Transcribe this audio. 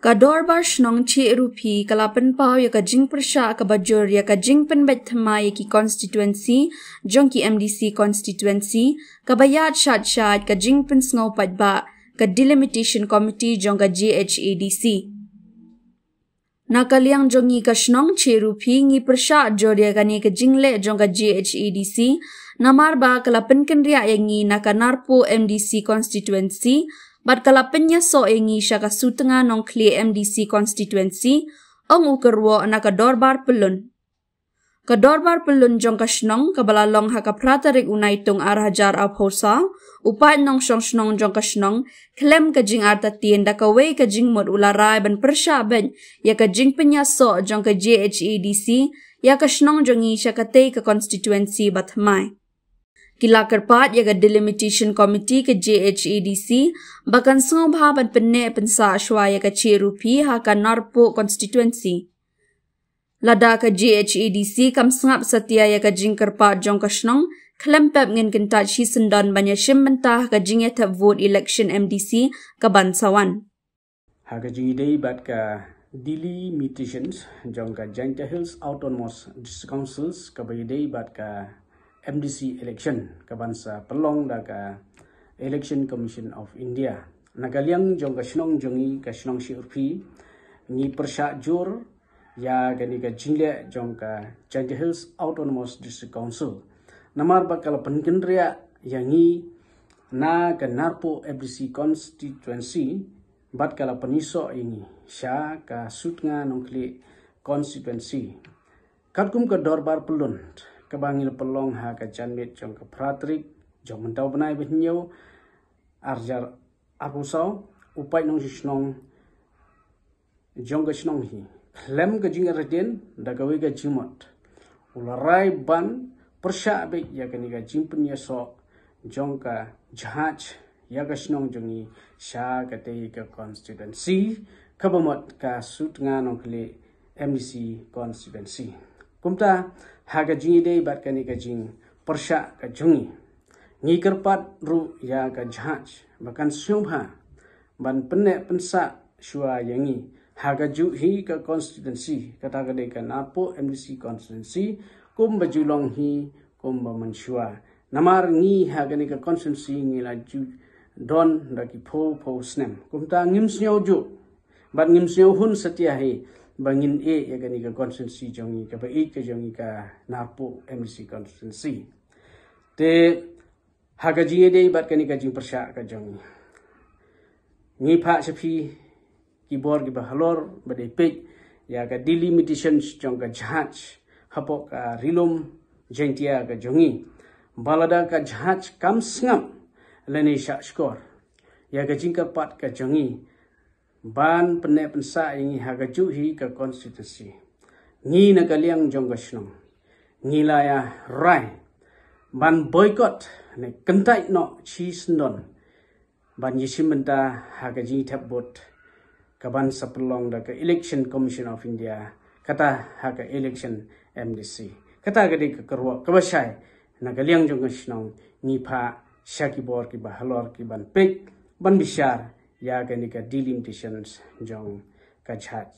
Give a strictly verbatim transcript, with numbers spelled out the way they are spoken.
Ka Dorbar Shnong Chiruphi ka la pynpaw ïa ka jingpyrshah kaba jur ïa ka jingpynbeit thymmai ïa ki constituency jong ki M D C constituency, kaba ïaid shad shad ka jingpynsngew paidbah ka Delimitation Committee jong ka G H A D C. Na ka liang jong ngi ka shnong Chiruphi, ngi pyrshah jur ïa kane ka jingleh jong ka G H A D C, namar ba ka la pynkynriah ïa ngi na ka Narpuh M D C constituency, bad ka la pynïasoh ïa ngi sha ka Sutnga Nongkhlieh M D C constituency, ong u kyrwoh na ka Dorbar Pyllun. Ka Dorbar Pyllun jong ka shnong, kaba la long ha ka phra tarik u Naitung ar hajar arphew saw, u paid nongshong shnong jong ka shnong, khlem ka jingartatien da kawei ka jingmut u la rai ban pyrshah beit ïa ka jingpynïasoh jong ka G H A D C ïa ka shnong jong ngi sha katei ka constituency bathymmai. Ki la kyrpad ïa ka Delimitation Committee ka G H A D C ba kan sngewbha ban pynneh pynsah shuwa ïa ka Chiruphi ha ka Narpuh constituency. Lada ka G H A D C kam sngap satia ïa ka jingkyrpad jong ka shnong, khlem pep ngin kyntait shisyndon ban ïashim bynta ha ka jingïathep vote election M D C kaban sa wan. Ha ka jingïadei bad ka delimitations jong ka Jaintia Hills Autonomous District Councils, kaba ïadei bad ka M D C election kaban sa pynlong da ka Election Commission of India, na ka liang jong ka shnong jong ngi, ka shnong Chiruphi, ngi pyrshah jur ïa kane ka jingleh jong ka Jaintia Hills Autonomous District Council, namar ba ka la pynkynriah ïa ngi na ka Narpuh M D C constituency, bad ka la pynïasoh ïa ngi sha ka Sutnga Nongkhlieh constituency. Katkum ka Dorbar Pyllun kaba ngi la pynlong ha ka janmiet jong ka phra tarik jong mynta u bnai ba hynñiew, ar hajar arphew saw, u paid nongshong shnong jong ka shnong hi, khlem ka jingartatien da kawei ka jingmut, u la rai ban pyrshah beit ïa kane ka jingpynïasoh jong ka jahaj ïa ka shnong jong ngi sha katei ka constituency, kaba mut ka Sutnga Nongkhlieh M D C constituency. Kumta, ha ka jingïadei bad kane ka jingpyrshah ka jong ngi, ngi kyrpad ruh ïa ka jahaj ba kan sngewbha ban pynneh pynsah shuwa ïa ngi ha kajuh hi ka constituency, kata ka dei ka Narpuh M D C constituency, kumba ju long hi kumba mynshuwa. Namar ngi ha kane ka constituency ngi la ju don da ki phew phew snem. Kumta ngim sngew juh bad ngim sngew hun satia hi ba ngin ïeh ïa kane ka constituency jong ngi, kaba ïeit ka jong ngi, ka Narpuh M D C constituency. Te ha ka jingïadei bad kane ka jingpyrshah ka jong ngi, ngi phah sha phi ki bor kiba halor ba dei peit ïa ka delimitation jong ka jahaj hapoh ka Ri Lum Jaintia ka jong ngi, ba lada ka jahaj kam sngap lane shah shkor ïa ka jingkyrpad ka jong ngi ban pynneh pynsah ïa ngi ha kajuh hi ka constituency, ngi na ka liang jong ka shnong ngi la ïa rai ban boycott ne kyntait noh shisyndon ban ïashim bynta ha ka jingthep vote kaban sa pynlong da ka Election Commission of India, kata ha ka election M D C. Kata ka dei ka kyrwoh kaba shai na ka liang jong ka shnong, ngi phah sha ki bor kiba halor ki ban peit, ban bishar ïa kane ka delimitations jong ka jahaj.